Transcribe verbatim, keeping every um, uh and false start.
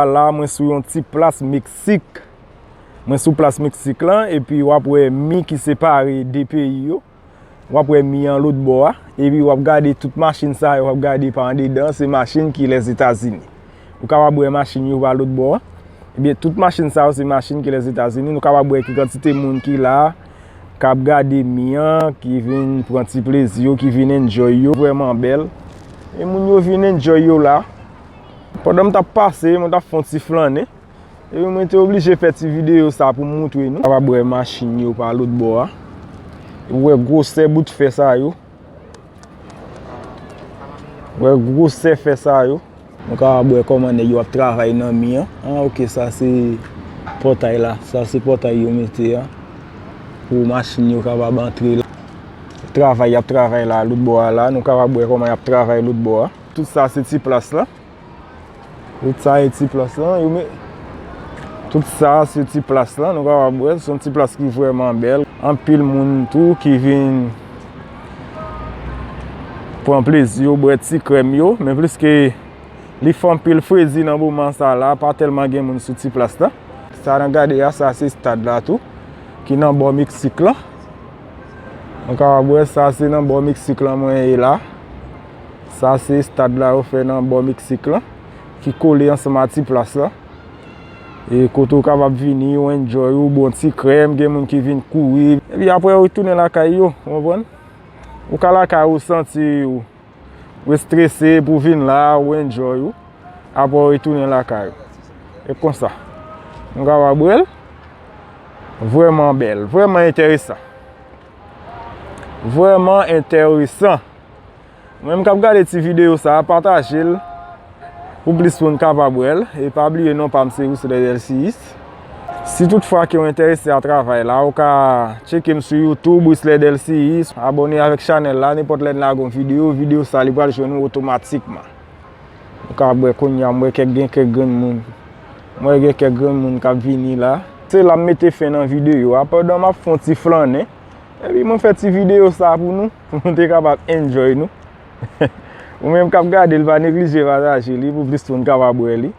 La, mwen sou yon ti plas Meksik. Mwen sou plas Meksik lan, epi w ap wè mi ki separe de peyi yo. W ap wè mi an lòt bò a, epi w ap gade tout machin sa yo, w ap gade pa andedan, se machin ki Lèzetazini. Ou kapab wè machin yo pa lòt bò a. Ebyen, tout machin sa yo se machin ki Lèzetazini. Nou kapab wè ki kantite moun ki la, k ap gade mi an, ki vin pran ti plezi yo, ki vin enjoy yo. Vrèman bèl. E moun yo vin enjoy yo la. Pandan m t ap pase, mwen t ap fè yon ti flannen. Epi mwen te oblije fè ti videyo sa pou m moutre nou. Kapab wè machin yo pa lòt bò a. Ou wè gwosè bout fè sa yo. Wè gwosè fè sa yo. Nou kapab wè kòman nèg yo ap travay nan mi an. Ah, ok, sa se pòtay la. Sa se pòtay yo mete a. Pou machin yo kapab antre la. Travay y ap travay la, lòt bò a la. Nou kapab wè kòman y ap travay lòt bò a. Tout sa se ti plas la. Tout sa e ti plas lan. Yo met, tout sa se ti plas lan. Nou kapab wè, se yon ti plas ki vrèman bèl. Anpil moun tou ki vin pran plezi yo, bwè ti krèm yo. Men pliske li fè anpil fredi nan moman sa la, pa tèlman gen moun sou ti plas lan. Sa n ap gade a, sa se estad la tou, ki nan bò Meksik lan. Nou kapab wè, sa se nan bò Meksik lan mwen ye la. Sa se estad la yo fè nan bò Meksik lan, ki kole ansanm a ti plas lan. E kote w kapab vini, ou enjoy, ou bon ti krèm, gen moun ki vin kouri. Epi apre yo retounen lakay yo, ou konprann? Ou ka lakay ou santi ou, ou estrese pou vin la, ou enjoy ou. Apre ou retounen lakay ou. E konsa. Nou kapab wè l. Vrèman bèl, vrèman enteresan. Vrèman enteresan. Ou menm k ap gade ti videyo sa a, pataje l pou plis moun kapab wè l. E pa bliye non pa m se Wisler Delcius. Si toutfwa ke w enterese a travay la, ou ka tcheke m sou YouTube, Wisler Delcius. Abòne avèk chanèl la, nenpòt lè n lage yon videyo, videyo sa li pral jwenn ou otomatikman. Ou ka wè kounye a, m wè kèk, gen kèk grenn moun. M wè gen kèk grenn moun k ap vini la. Se la m mete fen nan videyo a. Pandan m ap fè yon ti flannen, epi mwen fè ti videyo sa pou nou, pou nou te kapab enjoy nou. Ou menm k ap gade l, pa neglije pataje li pou plis moun kapab wè li.